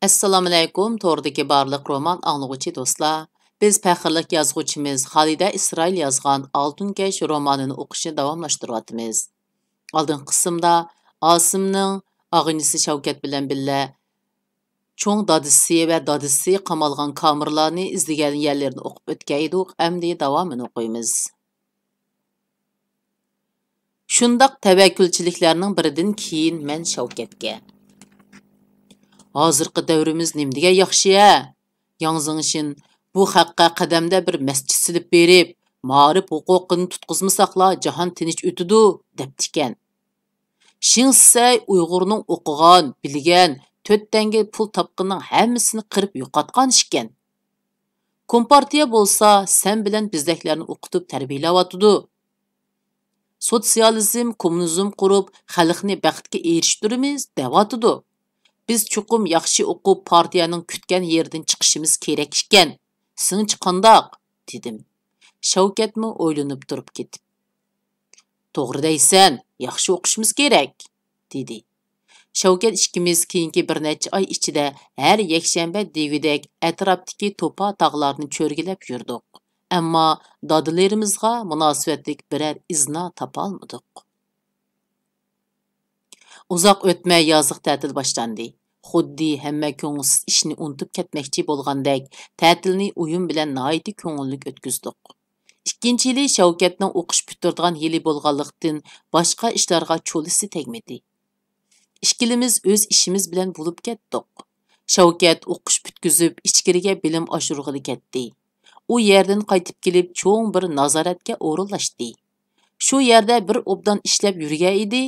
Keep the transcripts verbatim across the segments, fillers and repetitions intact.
ئەسسالامۇئەلەيكۇم، توردىكى بارلىق رومان ئاڭلىغۇچى دوستلار. بىز پەخىرلىك يازغۇچىمىز خالىدە ئىسرائىل يازغان ئالتۇن كەش رومانىنى ئوقۇشنى داۋاملاشتۇرۇۋاتىمىز. ئالدىنقى قىسىمدا ئاسىمنىڭ ئاغىنىسى شەۋكەت بىلەن بىللە چوڭ دادىسى ۋە دادىسى قامالغان كامېرلارنى ئىزدىگەن يەرلىرىنى ئوقۇپ ئۆتكەيدۇق، ئەمدى داۋامىنى ئوقۇيمىز. شۇنداق تەۋەككۈلچىلىكلەرنىڭ بىرىدىن كېيىن مەن شەۋكەتكە، «ھازىرقى دەۋرىمىز نېمىدېگەن ياخشى ھە! ياڭ زېڭشىن بۇ خەققە قەدەمدە بىر مەسچىت سېلىپ بېرىپ، مائارىپ ھوقۇقىنى تۇتقۇزمىساقلا جاھان تىنچ ئۆتىدۇ» دەپتىكەن. شېڭ سەي ئۇيغۇرنىڭ ئوقۇغان، بىلگەن، تۆت تەڭگە پۇل تاپقىنىنىڭ ھەممىسىنى قىرىپ يوقاتقان ئىكەن. كومپارتىيە بولسا سەن بىلەن بىزدەكلەرنى ئوقۇتۇپ تەربىيەلەۋاتىدۇ. سوتسىيالىزم، كوممۇنىزم قۇرۇپ، خەلقنى بەختكە ئېرىشتۈرىمىز دەۋاتىدۇ. بىز چوقۇم ياخشى ئوقۇپ، پارتىيەنىڭ كۈتكەن يېرىدىن چىقىشىمىز كېرەك ئىكەن. سېنىڭچە قانداق؟ دېدىم. شەۋكەتمۇ ئويلىنىپ تۇرۇپ كېتىپ، «توغرا دەيسەن، ياخشى ئوقۇشىمىز كېرەك» دېدى. شەۋكەت ئىككىمىز كېيىنكى بىر نەچچە ئاي ئىچىدە ھەر يەكشەنبە دېگۈدەك ئەتراپتىكى توپا تاغلارنى چۆرگىلەپ يۈردۇق. ئەمما دادىلىرىمىزغا مۇناسىۋەتلىك بىرەر ئىزنا تاپالمىدۇق. ئۇزاق ئۆتمەي يازلىق تەتىل باشلاندى. خۇددى ھەممە كۆڭۈلسىز ئىشنى ئۇنتۇپ كەتمەكچى بولغاندەك، تەتىلنى ئويۇن بىلەن ناھايىتى كۆڭۈللۈك ئۆتكۈزدۇق. ئىككىنچى يىلى شەۋكەتنىڭ ئوقۇش پۈتتۈرىدىغان يىلى بولغانلىقتىن، باشقا ئىشلارغا چولىسى تەگمىدى. ئىككىلىمىز ئۆز ئىشىمىز بىلەن بولۇپ كەتتۇق. شەۋكەت ئوقۇش پۈتكۈزۈپ، ئىچكىرىگە بىلىم ئاشۇرغىلى كەتتى. ئۇ يەردىن قايتىپ كېلىپ، چوڭ بىر نازارەتكە ئورۇنلاشتى. شۇ يەردە بىر ئوبدان ئىشلەپ يۈرگەن ئىدى.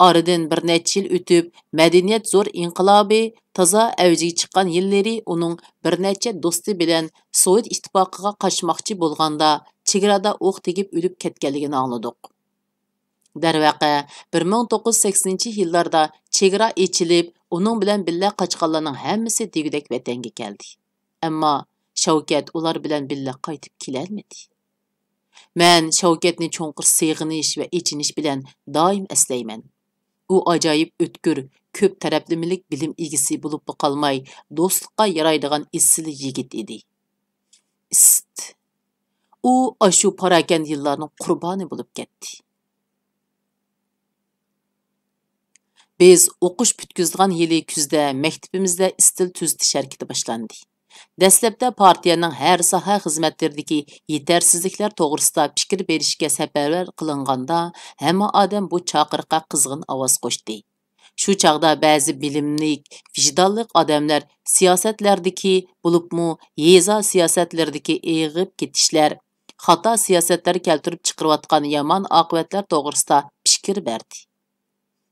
ئارىدىن بىر نەچچە يىل ئۆتۈپ، مەدەنىيەت زور ئىنقىلابى تازا ئەۋجىگە چىققان يىللىرى ئۇنىڭ بىر نەچچە دوستى بىلەن سوۋېت ئىتتىپاقىغا قاچماقچى بولغاندا، چېگرادا ئوق تېگىپ ئۆلۈپ كەتكەنلىكىنى ئاڭلىدۇق. دەرۋەقە، بىر مىڭ توققۇز يۈز سەكسىنىنچى يىللاردا چېگرا ئېچىلىپ، ئۇنىڭ بىلەن بىللە قاچقانلارنىڭ ھەممىسى دېگۈدەك ۋەتەنگە كەلدى. ئەمما شەۋكەت ئۇلار بىلەن بىللە قايتىپ كېلەلمىدى. مەن شەۋكەتنى چوڭقۇر سېغىنىش ۋە ئېچىنىش بىلەن دائىم ئەسلەيمەن. ئۇ ئاجايىپ ئۆتكۈر، كۆپ تەرەپلىمىلىك بىلىم ئىگىسى بولۇپلا قالماي، دوستلۇققا يارايدىغان ئېسىل يىگىت ئىدى. ئىست. ئۇ ئاشۇ پاراكەندە يىللارنىڭ قۇربانى بولۇپ كەتتى. بىز ئوقۇش پۈتكۈزىدىغان يىلى كۈزدە مەكتىپىمىزدە ئىستىل تۈزىتىش ھەرىكىتى باشلاندى. دەسلەپتە پارتىيەنىڭ ھەر ساھە خىزمەتلىرىدىكى يېتەرسىزلىكلەر توغرىسىدا پىكىر بېرىشكە سەپەرۋەر قىلىنغاندا، ھەممە ئادەم بۇ چاقىرىققا قىزغىن ئاۋاز قوشتى. شۇ چاغدا بەزى بىلىملىك، ۋىجدانلىق ئادەملەر سىياسەتلەردىكى، بولۇپمۇ يېزا سىياسەتلىرىدىكى ئېغىپ كېتىشلەر، خاتا سىياسەتلەر كەلتۈرۈپ چىقىرىۋاتقان يامان ئاقىۋەتلەر توغرىسىدا پىكىر بەردى.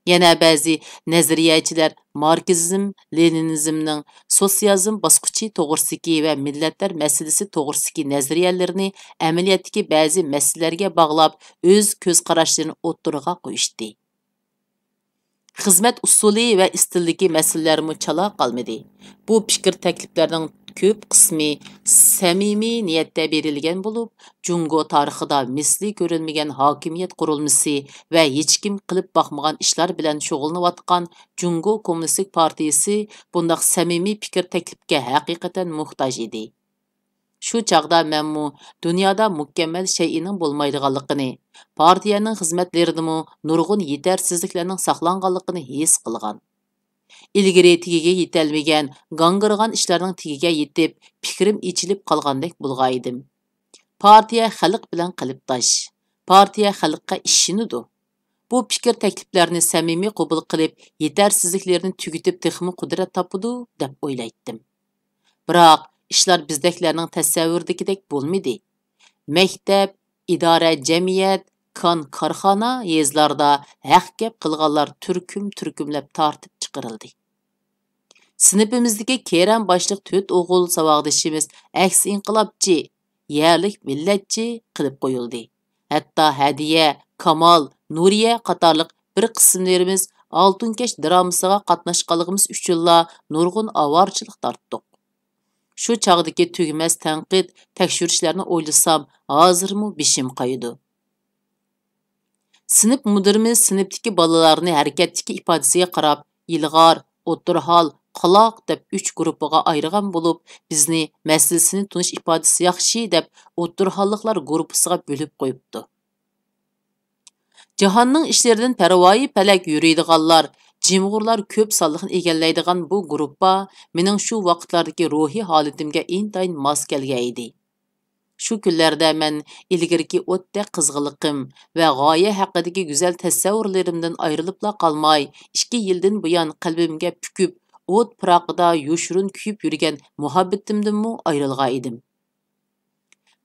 يەنە بەزى نەزەرىيەچىلەر ماركسىزم، لېنىنىزمنىڭ سوتسىيالىزم باسقۇچى توغرىسىدىكى ۋە مىللەتلەر مەسىلىسى توغرىسىدىكى نەزەرىيەلىرىنى ئەمەلىيەتتىكى بەزى مەسىلىلەرگە باغلاپ، ئۆز كۆز قاراشلىرىنى ئوتتۇرىغا قويۇشتى. خىزمەت ئۇسۇلى ۋە ئىستىلدىكى مەسىلىلەرمۇ چالا قالمىدى. بۇ پىكىر تەكلىپلەرنىڭ كۆپ قىسمى سەمىمىي نىيەتتە بېرىلگەن بولۇپ، جۇڭگو تارىخىدا مىسلى كۆرۈلمىگەن ھاكىمىيەت قۇرۇلمىسى ۋە ھېچكىم قىلىپ باقمىغان ئىشلار بىلەن شۇغۇللىنىۋاتقان جۇڭگو كوممۇنىستىك پارتىيىسى بۇنداق سەمىمىي پىكىر تەكلىپكە ھەقىقەتەن موھتاج ئىدى. شۇ چاغدا مەنمۇ دۇنيادا مۇكەممەل شەيئىنىڭ بولمايدىغانلىقىنى، پارتىيەنىڭ خىزمەتلىرىدىمۇ نۇرغۇن يېتەرسىزلىكلەرنىڭ ساقلانغانلىقىنى ھېس قىلغان. ئىلگىرى تېگىگە يېتەلمىگەن، گاڭگىرىغان ئىشلارنىڭ تېگىگە يېتىپ، پىكرىم ئېچىلىپ قالغاندەك بولغانىدىم. پارتىيە خەلق بىلەن قەلبداش. پارتىيە خەلققە ئىشىنىدۇ. بۇ پىكىر تەكلىپلەرنى سەمىمىي قوبۇل قىلىپ، يېتەرسىزلىكلىرىنى تۈگىتىپ، تېخىمۇ قۇدرەت تاپىدۇ، دەپ ئويلايتتىم. بىراق، ئىشلار بىزدەكلەرنىڭ تەسەۋۋۇرىدىكىدەك بولمىدى. مەكتەپ، ئىدارە، جەمئىيەت، كان، كارخانا، يېزىلاردا ھەق گەپ قىلغانلار تۈركۈم-تۈركۈملەپ تارتىپ چىقىرىلدى. سىنىپىمىزدىكى كېرەم باشلىق تۆت ئوغۇل ساۋاقدىشىمىز ئەكس ئىنقىلابچى، يەرلىك مىللەتچى قىلىپ قويۇلدى. ھەتتا ھەدىيە، كامال، نۇرىيە قاتارلىق بىر قىسىملىرىمىز ئالتۇن كەش درامىسىغا قاتناشقانلىقىمىز ئۈچۈنلا نۇرغۇن ئاۋارىچىلىك تارتتۇق. شۇ چاغدىكى تۈگىمەس تەنقىد، تەكشۈرۈشلەرنى ئويلىسام، ھازىرمۇ بېشىم قايىدۇ. سىنىپ مۇدىرىمىز سىنىپتىكى بالىلارنى ھەرىكەتتىكى ئىپادىسىگە قاراپ، ئىلغار، ئوتتۇرا ھال، قالاق دەپ ئۈچ گۇرۇپپىغا ئايرىغان بولۇپ، بىزنى مەسىلىسىنى تونۇش ئىپادىسى ياخشى دەپ ئوتتۇرىھاللىقلار گۇرۇپپىسىغا بۆلۈپ قويۇپتۇ. جاھاننىڭ ئىشلىرىدىن پەرۋايى پەلەك يۈرىدىغانلار، جىمغۇرلار كۆپ سانلىقنى ئىگىلەيدىغان بۇ گۇرۇپپا مېنىڭ شۇ ۋاقىتلاردىكى روھىي ھالىتىمگە ئىنتايىن ماس كەلگەن ئىدى. شۇ كۈنلەردە مەن ئىلگىرىكى ئوتتەك قىزغىنلىقىم ۋە غايە ھەققىدىكى گۈزەل تەسەۋۋۇرلىرىمدىن ئايرىلىپلا قالماي، ئىككى يىلدىن بۇيان قەلبىمگە پۈكۈپ، ئوت پىراقىدا يوشۇرۇن كۆيۈپ يۈرگەن مۇھەببىتىمدىنمۇ ئايرىلغان ئىدىم.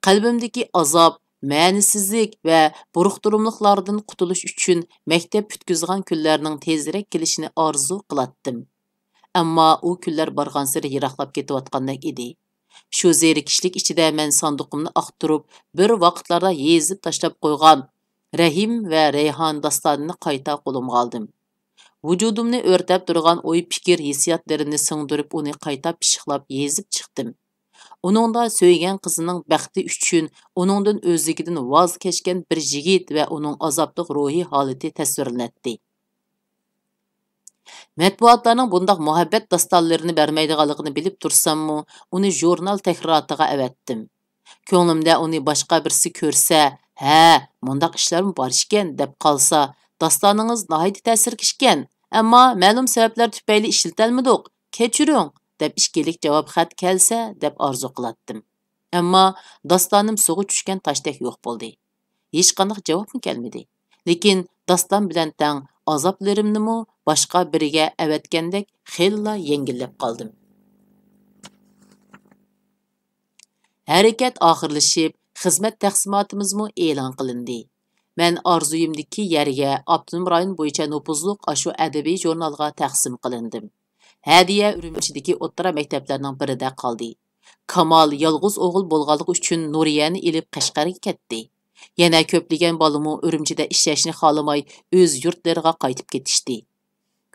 قەلبىمدىكى ئازاب، مەنىسىزلىك ۋە بۇرۇقتۇرۇملۇقلاردىن قۇتۇلۇش ئۈچۈن مەكتەپ پۈتكۈزىدىغان كۈنلەرنىڭ تېزرەك كېلىشىنى ئارزۇ قىلاتتىم. ئەمما ئۇ كۈنلەر بارغانسېرى يىراقلاپ كېتىۋاتقاندەك ئىدى. شۇ زېرىكىشلىك ئىچىدە مەن ساندۇقۇمنى ئاختۇرۇپ، بىر ۋاقىتلاردا يېزىپ تاشلاپ قويغان رەھىم ۋە رەيھان داستانىنى قايتا قولۇمغا ئالدىم. ۋۇجۇدۇمنى ئۆرتەپ تۇرغان ئوي-پىكىر، ھېسسىياتلىرىمنى سىڭدۈرۈپ، ئۇنى قايتا پىششىقلاپ يېزىپ چىقتىم. ئۇنىڭدا سۆيگەن قىزىنىڭ بەختى ئۈچۈن ئۇنىڭدىن ئۆزلۈكىدىن ۋاز كەچكەن بىر يىگىت ۋە ئۇنىڭ ئازابلىق روھىي ھالىتى تەسۋىرلىنەتتى. مەتبۇئاتلارنىڭ بۇنداق مۇھەببەت داستانلىرىنى بەرمەيدىغانلىقىنى بىلىپ تۇرساممۇ، ئۇنى ژۇرنال تەھرىراتىغا ئەۋەتتىم. كۆڭلۈمدە ئۇنى باشقا بىرسى كۆرسە، «ھە، مۇنداق ئىشلارمۇ بار ئىكەن» دەپ قالسا، «داستانىڭىز ناھايىتى تەسىرلىك ئىكەن، ئەمما مەلۇم سەۋەبلەر تۈپەيلى ئىشلىتەلمىدۇق، كەچۈرۈڭ» دەپ ئىككىلىك جاۋاب خەت كەلسە دەپ ئارزۇ قىلاتتىم. ئەمما داستانىم سۇغا چۈشكەن تاشتەك يوق بولدى. ھېچقانداق جاۋابمۇ كەلمىدى. لېكىن داستان بىلەن تەڭ ئازابلىرىمنىمۇ باشقا بىرىگە ئەۋەتكەندەك خېلىلا يەڭگىللەپ قالدىم. ھەرىكەت ئاخىرلىشىپ، خىزمەت تەقسىماتىمىزمۇ ئېلان قىلىندى. مەن ئارزۇيۇمدىكى يەرگە، ئاپتونوم رايون بويىچە نوپۇزلۇق ئاشۇ ئەدەبىي ژۇرنالغا تەقسىم قىلىندىم. ھەدىيە ئۈرۈمچىدىكى ئوتتۇرا مەكتەپلەرنىڭ بىرىدە قالدى. كامال يالغۇز ئوغۇل بولغانلىقى ئۈچۈن نۇرىيەنى ئېلىپ قەشقەرگە كەتتى. يەنە كۆپلىگەن بالىمۇ ئۈرۈمچىدە ئىشلەشنى خالىماي، ئۆز يۇرتلىرىغا قايتىپ كېتىشتى.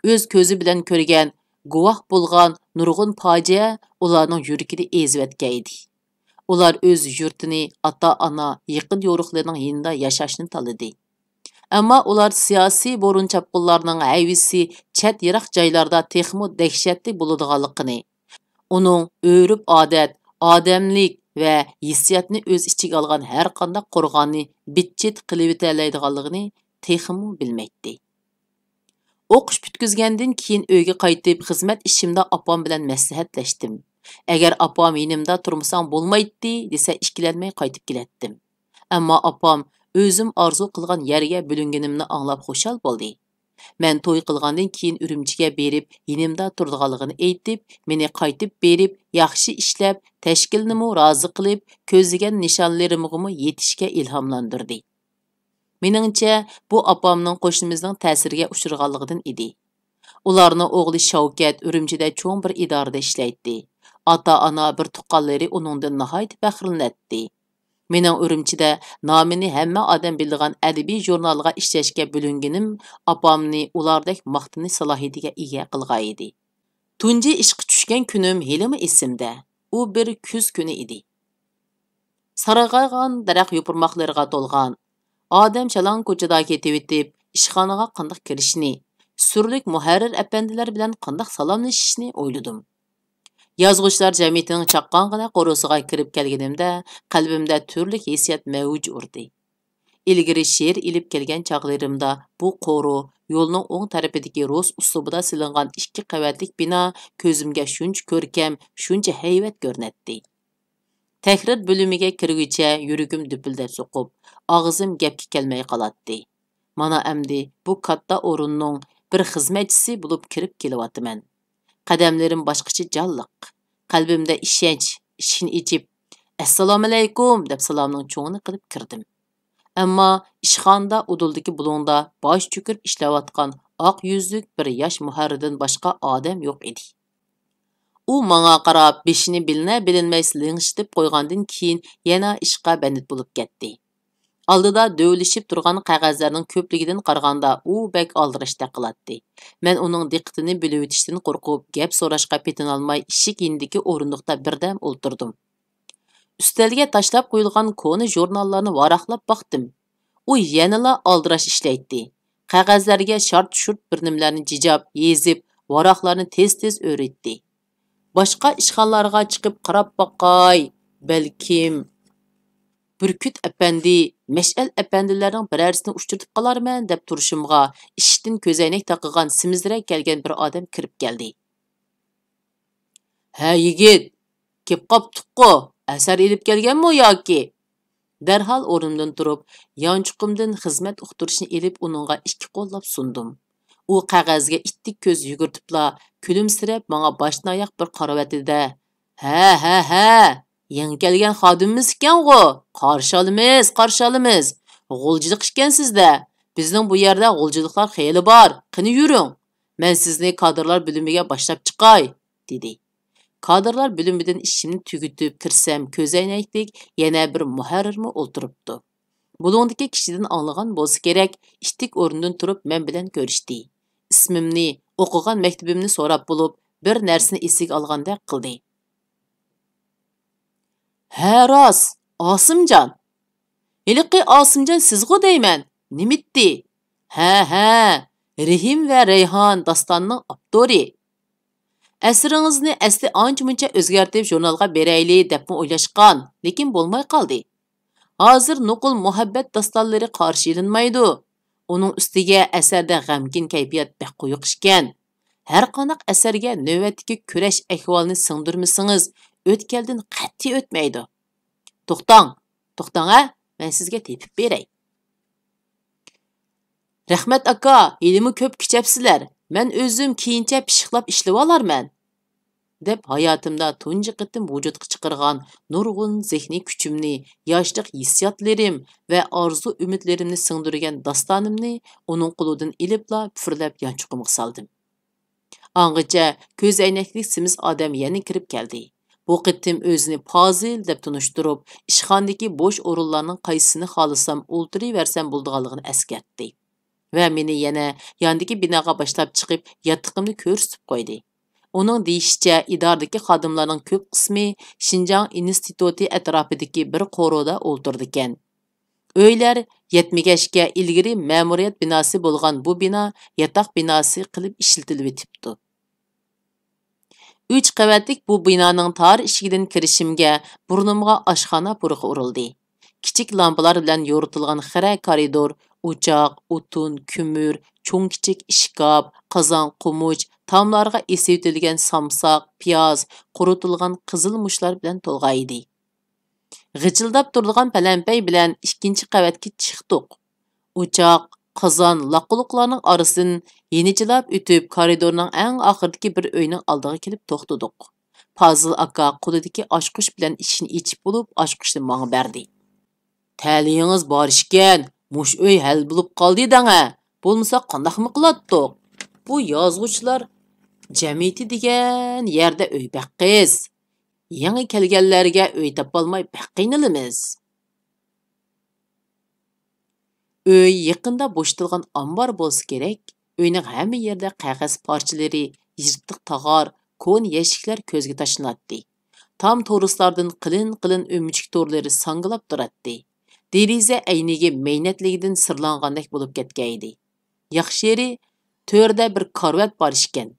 ئۆز كۆزى بىلەن كۆرگەن، گۇۋاھ بولغان نۇرغۇن پاجىئە ئۇلارنىڭ يۈرىكىنى ئېزىۋەتكەن ئىدى. ئۇلار ئۆز يۇرتىنى، ئاتا-ئانا، يېقىن-يورۇقلىرىنىڭ يېنىدا ياشاشنى تاللىدى. ئەمما ئۇلار سىياسىي بورۇن-چاپقۇنلارنىڭ ھەيۋىسى چەت-يىراق جايلاردا تېخىمۇ دەھشەتلىك بولىدىغانلىقىنى، ئۇنىڭ ئۆرپ-ئادەت، ئادەملىك ۋە ھېسسىياتنى ئۆز ئىچىگە ئالغان ھەرقانداق قورغاننى بىت-چىت قىلىۋېتەلەيدىغانلىقىنى تېخىمۇ بىلمەيتتى. ئوقۇش پۈتكۈزگەندىن كېيىن ئۆيگە قايتىپ، خىزمەت ئىشىمدا ئاپام بىلەن مەسلىھەتلەشتىم. ئەگەر ئاپام «يېنىمدا تۇرمىساڭ بولمايتتى» دېسە، ئىككىلەنمەي قايتىپ كېلەتتىم. ئەمما ئاپام ئۆزۈم ئارزۇ قىلغان يەرگە بۆلۈنگىنىمنى ئاڭلاپ خۇشال بولدى. مەن توي قىلغاندىن كېيىن ئۈرۈمچىگە بېرىپ، يېنىمدا تۇرىدىغانلىقىنى ئېيتىپ، مېنى قايتىپ بېرىپ، ياخشى ئىشلەپ، تەشكىلنىمۇ رازى قىلىپ، كۆزلىگەن نىشانلىرىمغىمۇ يېتىشكە ئىلھاملاندۇردى. مېنىڭچە، بۇ ئاپامنىڭ قوشنىمىزنىڭ تەسىرىگە ئۇچرىغانلىقىدىن ئىدى. ئۇلارنىڭ ئوغلى شەۋكەت ئۈرۈمچىدە چوڭ بىر ئىدارىدە ئىشلەيتتى. ئاتا-ئانا، بىر تۇغقانلىرى ئۇنىڭدىن ناھايىتى پەخىرلىنەتتى. مېنىڭ ئۈرۈمچىدە نامىنى ھەممە ئادەم بىلىدىغان ئەدەبىي ژۇرنالغا ئىشلەشكە بۆلۈنگىنىم ئاپامنى ئۇلاردەك ماختىنىش سالاھىيىتىگە ئىگە قىلغان ئىدى. تۇنجى ئىشقا چۈشكەن كۈنۈم ھېلىمۇ ئېسىمدە. ئۇ بىر كۈز كۈنى ئىدى. سارغايغان دەرەخ يوپۇرماقلىرىغا تولغان، ئادەم شالاڭ كوچىدا كېتىۋېتىپ، ئىشخانىغا قانداق كىرىشنى، سۈرلۈك مۇھەررىر ئەپەندىلەر بىلەن قانداق سالاملىشىشنى ئويلىدىم. يازغۇچىلار جەمئىيىتىنىڭ چاققانغىنە قورۇسىغا كىرىپ كەلگىنىمدە، قەلبىمدە تۈرلۈك ھېسسىيات مەۋج ئۇردى. ئىلگىرى شېئىر ئېلىپ كەلگەن چاغلىرىمدا بۇ قورۇ، يولنىڭ ئوڭ تەرىپىدىكى رۇس ئۇسلۇبىدا سېلىنغان ئىككى قەۋەتلىك بىنا كۆزۈمگە شۇنچە كۆركەم، شۇنچە ھەيۋەت كۆرۈنەتتى. تەھرىر بۆلۈمىگە كىرگۈچە يۈرىكىم دۈپۈلدەپ سوقۇپ، ئاغزىم گەپكە كەلمەي قالاتتى. مانا ئەمدى بۇ كاتتا ئورۇننىڭ بىر خىزمەتچىسى بولۇپ كىرىپ كېلىۋاتىمەن. قەدەملىرىم باشقىچە جانلىق. قەلبىمدە ئىشەنچ ئىشىكنى ئېچىپ، «ئەسسالامۇئەلەيكۇم» دەپ سالامنىڭ چوڭىنى قىلىپ كىردىم. ئەمما ئىشخانىدا ئۇدۇلدىكى بۇلۇڭدا باش چۆكۈرۈپ ئىشلەۋاتقان ئاق يۈزلۈك بىر ياش مۇھەررىردىن باشقا ئادەم يوق ئىدى. ئۇ ماڭا قاراپ، بېشىنى بىلىنە-بىلىنمەي لىڭشىتىپ قويغاندىن كېيىن، يەنە ئىشقا بەند بولۇپ كەتتى. ئالدىدا دۆۋىلىشىپ تۇرغان قەغەزلەرنىڭ كۆپلۈكىدىن قارىغاندا، ئۇ بەك ئالدىراشتەك قىلاتتى. مەن ئۇنىڭ دىققىتىنى بۆلۈۋېتىشتىن قورقۇپ، گەپ سوراشقا پېتىنالماي، ئىشىك يېنىدىكى ئورۇندۇقتا بىردەم ئولتۇردۇم. ئۈستەلگە تاشلاپ قويۇلغان كونا ژۇرناللارنى ۋاراقلاپ باقتىم. ئۇ يەنىلا ئالدىراش ئىشلەيتتى. قەغەزلەرگە شارت-شۇرت بىر نېمىلەرنى جىجاپ، يېزىپ، ۋاراقلارنى تېز-تېز ئۆرۈيتتى. باشقا ئىشخانىلارغا چىقىپ قاراپ باقاي، بەلكىم بۈركۈت ئەپەندى، مەشئەل ئەپەندىلەرنىڭ بىرەرسىنى ئۇچرىتىپ قالارمەن دەپ تۇرۇشۇمغا، ئىشىكتىن كۆزەينەك تاقىغان سېمىزرەك كەلگەن بىر ئادەم كىرىپ كەلدى. ھە، يىگىت، كېلىپ قاپتۇققۇ، ئەسەر ئېلىپ كەلگەنمۇ ياكى؟ دەرھال ئورنۇمدىن تۇرۇپ، يانچۇقۇمدىن خىزمەت ئۇقتۇرۇشنى ئېلىپ، ئۇنىڭغا ئىككى قوللاپ سۇندۇم. ئۇ قەغەزگە ئىتتىك كۆز يۈگۈرتۈپلا، كۈلۈمسىرەپ، ماڭا باشتىن ئاياق بىر قارىۋەتتى-دە، ھە، ھە، ھە، يېڭى كەلگەن خادىمىمىز ئىكەنغۇ، قارشى ئالىمىز، قارشى ئالىمىز. غۇلجىلىق ئىكەنسىز-دە، بىزنىڭ بۇ يەردە غۇلجىلىقلار خېلى بار، قېنى يۈرۈڭ، مەن سىزنى كادىرلار بۆلۈمىگە باشلاپ چىقاي، دېدى. كادىرلار بۆلۈمىدىن ئىشىمنى تۈگىتىپ كىرسەم، كۆزەينەكلىك يەنە بىر مۇھەررىرمۇ ئولتۇرۇپتۇ. بۇلۇڭدىكى كىشىدىن ئاڭلىغان بولسا كېرەك، ئىتتىك ئورنىدىن تۇرۇپ مەن بىلەن كۆرۈشتى. ئىسمىمنى، ئوقۇغان مەكتىپىمنى سوراپ بولۇپ، بىر نەرسىنى ئېسىگە ئالغاندەك قىلدى. ھە، راست، ئاسىمجان. ھېلىقى ئاسىمجان سىزغۇ دەيمەن، نېمىتتى؟ ھە، ھە، رېھىم ۋە رەيھان داستاننىڭ ئاپتورى. ئەسىرىڭىزنى ئەسلى ئانچە-مۇنچە ئۆزگەرتىپ ژۇرنالغا بېرەيلى دەپمۇ ئويلاشقان، لېكىن بولماي قالدى. ھازىر نوقۇل مۇھەببەت داستانلىرى قارشى ئېلىنمايدۇ. ئۇنىڭ ئۈستىگە ئەسەردە غەمكىن كەيپىيات بەك قويۇق ئىكەن. ھەرقانداق ئەسەرگە نۆۋەتتىكى كۈرەش ئەھۋالىنى سىڭدۈرمىسىڭىز، ئۆتكەلدىن قەتئىي ئۆتمەيدۇ. توختاڭ، توختاڭ ھە، مەن سىزگە تېپىپ بېرەي. رەھمەت ئاكا، ھېلىمۇ كۆپ كۈچەپسىلەر، مەن ئۆزۈم كېيىنچە پىششىقلاپ ئىشلىۋالارمەن، دەپ ھاياتىمدا تۇنجى قېتىم ۋۇجۇدقا چىقارغان نۇرغۇن زېھنىي كۈچۈمنى، ياشلىق ھېسسىياتلىرىم ۋە ئارزۇ-ئۈمىدلىرىمنى سىڭدۈرگەن داستانىمنى ئۇنىڭ قولىدىن ئېلىپلا پۈفۈرلەپ يانچۇقۇمغا سالدىم. ئاڭغىچە كۆزەينەكلىك سېمىز ئادەم يەنە كىرىپ كەلدى. بۇ قېتىم ئۆزىنى پازىل دەپ تونۇشتۇرۇپ، ئىشخانىدىكى بوش ئورۇنلارنىڭ قايسىسىنى خالىسام ئولتۇرۇۋەرسەم بولىدىغانلىقىنى ئەسكەرتتى ۋە مېنى يەنە ياندىكى بىناغا باشلاپ چىقىپ، ياتىقىمنى كۆرسىتىپ قويدى. ئۇنىڭ دېيىشىچە، ئىدارىدىكى خادىملارنىڭ كۆپ قىسمى شىنجاڭ ئىنستىتۇتى ئەتراپىدىكى بىر قورۇدا ئولتۇرىدىكەن. ئۆيلەر يەتمىگەچكە، ئىلگىرى مەمۇرىيەت بىناسى بولغان بۇ بىنا ياتاق بىناسى قىلىپ ئىشلىتىلىۋېتىپتۇ. ئۈچ قەۋەتلىك بۇ بىنانىڭ تار ئىشىكىدىن كىرىشىمگە، بۇرنۇمغا ئاشخانا پۇرىقى ئۇرۇلدى. كىچىك لامپىلار بىلەن يورۇتۇلغان خىرە كارىدور ئوچاق، ئوتۇن، كۆمۈر، چوڭ-كىچىك ئىشكاپ، قازان-قومۇچ، تاملارغا ئېسىۋېتىلگەن سامساق، پىياز، قۇرۇتۇلغان قىزىلمۇچلار بىلەن تولغان ئىدى. غىچىلداپ تۇرىدىغان پەلەمپەي بىلەن ئىككىنچى قەۋەتكە چىقتۇق. ئوچاق، قازان، لاققۇلۇقلارنىڭ ئارىسىدىن يېنىچىلاپ ئۆتۈپ، كارىدورنىڭ ئەڭ ئاخىرىدىكى بىر ئۆينىڭ ئالدىغا كېلىپ توختىدۇق. پازىل ئاكا قولىدىكى ئاچقۇچ بىلەن ئىشىكنى ئېچىپ بولۇپ، ئاچقۇچنى ماڭا بەردى. تەلىيىڭىز بار ئىكەن، مۇشۇ ئۆي ھەل بولۇپ قالدى دەڭە، بولمىسا قانداقمۇ قىلاتتۇق؟ بۇ يازغۇچىلار جەمئىيىتى دېگەن يەردە ئۆي بەك قىس. يېڭى كەلگەنلەرگە ئۆي تاپالماي بەك قىينىلىمىز. ئۆي يېقىندا بوشىتىلغان ئامبار بولسا كېرەك، ئۆينىڭ ھەممە يېرىدە قەغەز پارچىلىرى، يىرتىق تاغار، كونا يەشىكلەر كۆزگە تاشلىناتتى. تام تورۇسلاردىن قېلىن-قېلىن ئۆمۈچۈك تورلىرى ساڭگىلاپ تۇراتتى. دېرىزە ئەينىكى مەينەتلىكىدىن سىرلانغاندەك بولۇپ كەتكەنىدى. ياخشى يېرى، تۆردە بىر كارىۋات بار ئىكەن.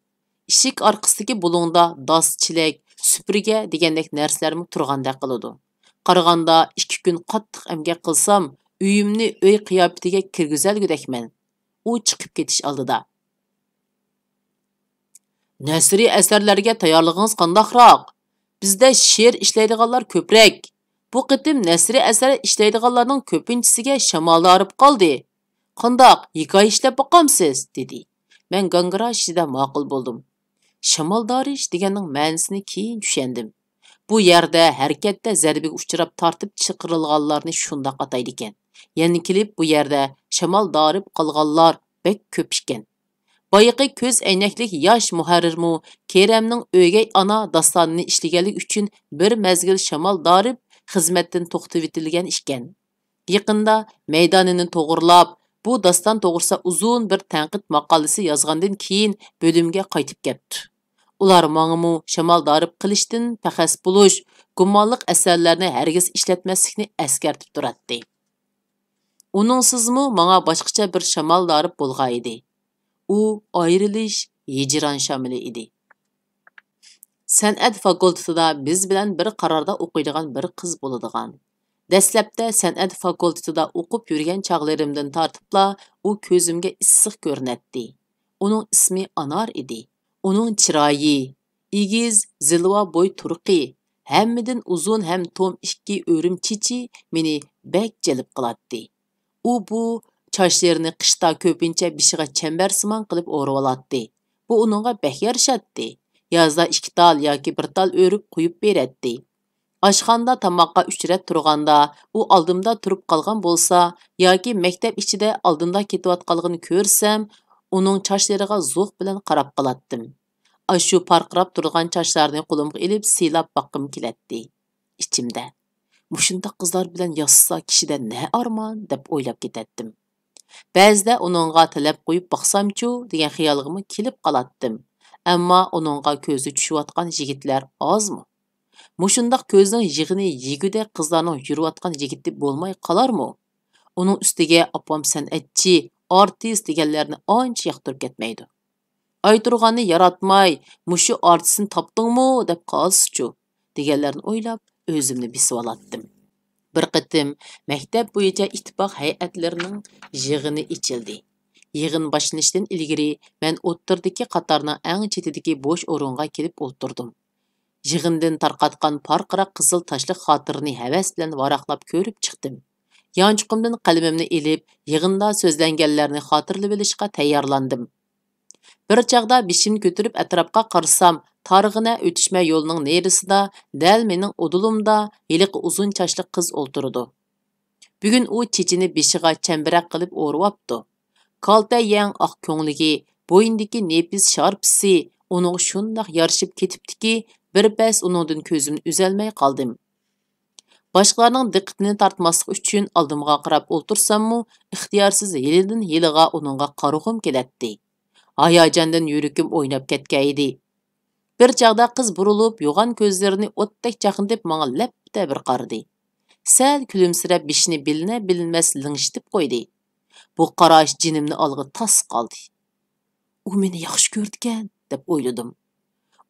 ئىشىك ئارقىسىدىكى بۇلۇڭدا داس، چېلەك، سۈپۈرگە دېگەندەك نەرسىلەرمۇ تۇرغاندەك قىلىدۇ. قارىغاندا، ئىككى كۈن قاتتىق ئەمگەك قىلسام، ئۆيۈمنى ئۆي قىياپىتىگە كىرگۈزەلىگۈدەكمەن. ئۇ چىقىپ كېتىش ئالدىدا، نەسرىي ئەسەرلەرگە تەييارلىقىڭىز قانداقراق؟ بىزدە شېئىر ئىشلەيدىغانلار كۆپرەك. بۇ قېتىم نەسرىي ئەسەر ئىشلەيدىغانلارنىڭ كۆپىنچىسىگە شامال دارىپ قالدى. قانداق، ھېكايە ئىشلەپ باقامسىز؟ دېدى. مەن گاڭگىراش ئىچىدە ماقۇل بولدۇم. شامال دارىش دېگەننىڭ مەنىسىنى كېيىن چۈشەندىم. بۇ يەردە ھەرىكەتتە زەربىگە ئۇچراپ تارتىپ چىقىرىلغانلارنى شۇنداق ئاتايدىكەن. يەنە كېلىپ بۇ يەردە شامال دارىپ قالغانلار بەك كۆپ ئىكەن. بايىقى كۆز ئەينەكلىك ياش مۇھەررىرمۇ كېرەمنىڭ ئۆگەي ئانا داستانىنى ئىشلىگەنلىكى ئۈچۈن بىر مەزگىل شامال دارىپ خىزمەتتىن توختىتىۋېتىلگەن ئىكەن. يېقىندا مەيدانىنى توغرىلاپ، بۇ داستان توغرىسىدا ئۇزۇن بىر تەنقىد ماقالىسى يازغاندىن كېيىن بۆلۈمگە قايتىپ كەپتۇ. ئۇلار ماڭىمۇ شامال دارىپ قىلىشتىن پەخەس بولۇش، گۇمانلىق ئەسەرلەرنى ھەرگىز ئىشلەتمەسلىكنى ئەسكەرتىپ تۇراتتى. ئۇنىڭسىزمۇ ماڭا باشقىچە بىر شامال دارىپ بولغانىدى. ئۇ ئايرىلىش، ھىجران شامىلى ئىدى. سەنئەت فاكۇلتېتىدا بىز بىلەن بىر قاراردا ئوقۇيدىغان بىر قىز بولىدىغان. دەسلەپتە سەنئەت فاكۇلتېتىدا ئوقۇپ يۈرگەن چاغلىرىمدىن تارتىپلا ئۇ كۆزۈمگە ئىسسىق كۆرۈنەتتى. ئۇنىڭ ئىسمى ئانار ئىدى. ئۇنىڭ چىرايى، ئېگىز، زىلۋا بوي تۇرقى، ھەممىدىن ئۇزۇن ھەم توم ئىككى ئۆرۈم چېچى مېنى بەك جەلپ قىلاتتى. ئۇ بۇ چاچلىرىنى قىشتا كۆپىنچە بېشىغا چەمبەرسىمان قىلىپ ئورىۋالاتتى. بۇ ئۇنىڭغا بەك يارىشاتتى. يازدا ئىككى تال ياكى بىر تال ئۆرۈپ قويۇپ بېرەتتى. ئاشخانىدا تاماققا ئۈچ رەت تۇرغاندا، ئۇ ئالدىمدا تۇرۇپ قالغان بولسا ياكى مەكتەپ ئىچىدە ئالدىمدا كېتىۋاتقانلىقىنى كۆرسەم، ئۇنىڭ چاچلىرىغا زوق بىلەن قاراپ قالاتتىم. ئاشۇ پارقىراپ تۇرغان چاچلارنى قولۇمغا ئېلىپ سىيلاپ باققۇم كېلەتتى. ئىچىمدە، «مۇشۇنداق قىزلار بىلەن ياشىسا كىشىدە نە ئارمان؟» دەپ ئويلاپ كېتەتتىم. بەزىدە ئۇنىڭغا تەلەپ قويۇپ باقسامچۇ دېگەن خىيالغىمۇ كېلىپ قالاتتىم. ئەمما ئۇنىڭغا كۆزى چۈشۈۋاتقان يىگىتلەر ئازمۇ؟ مۇشۇنداق كۆزنىڭ يېغىنى يېگۈدەك قىزلارنىڭ يۈرۈۋاتقان يىگىتى بولماي قالارمۇ؟ ئۇنىڭ ئۈستىگە ئاپام سەنئەتچى، ئارتىس دېگەنلەرنى ئانچە ياقتۇرۇپ كەتمەيدۇ. ئايتۇرغاننى ياراتماي، «مۇشۇ ئارتىسنى تاپتىڭمۇ؟» دەپ قالسىچۇ دېگەنلەرنى ئويلاپ، ئۆزۈمنى بېسىۋالاتتىم. بىر قېتىم مەكتەپ بويىچە ئىتتىپاق ھەيئەتلىرىنىڭ يىغىنى ئېچىلدى. يىغىن باشلىنىشتىن ئىلگىرى مەن ئوتتۇرىدىكى قاتارنىڭ ئەڭ چېتىدىكى بوش ئورۇنغا كېلىپ ئولتۇردۇم. يىغىندىن تارقاتقان پارقىراق قىزىل تاشلىق خاتىرىنى ھەۋەس بىلەن ۋاراقلاپ كۆرۈپ چىقتىم. يانچۇقۇمدىن قەلىمىمنى ئېلىپ، يىغىندا سۆزلەنگەنلەرنى خاتىرىلىۋېلىشقا تەييارلاندىم. بىر چاغدا بېشىمنى كۆتۈرۈپ ئەتراپقا قارىسام، تارغىنە ئۆتۈشمە يولنىڭ نېرىسىدا دەل مېنىڭ ئۇدۇلۇمدا ھېلىقى ئۇزۇن چاچلىق قىز ئولتۇرىدۇ. بۈگۈن ئۇ چېچىنى بېشىغا چەمبىرەك قىلىپ ئورىۋاپتۇ. كالتە يەڭ ئاق كۆڭلىكى، بوينىدىكى نېپىز شارپىسى ئۇنىڭغا شۇنداق يارىشىپ كېتىپتىكى، بىر پەس ئۇنىڭدىن كۆزۈمنى ئۈزەلمەي قالدىم. باشقىلارنىڭ دىققىتىنى تارتماسلىق ئۈچۈن ئالدىمغا قاراپ ئولتۇرساممۇ، ئىختىيارسىز ھېلىدىن ھېلىغا ئۇنىڭغا قارىغۇم كېلەتتى. ھاياجاندىن يۈرىكىم ئويناپ كەتكەن ئىدى. بىر چاغدا قىز بۇرۇلۇپ، يوغان كۆزلىرىنى ئوتتەك چاقنىتىپ ماڭا لەپپىدە بىر قارىدى. سەل كۈلۈمسىرەپ بېشىنى بىلىنە-بىلىنمەس لىڭشىتىپ قويدى. بۇ قاراش جېنىمنى ئالغىلى تاس قالدى. ئۇ مېنى ياخشى كۆرىدىكەن، دەپ ئويلىدىم.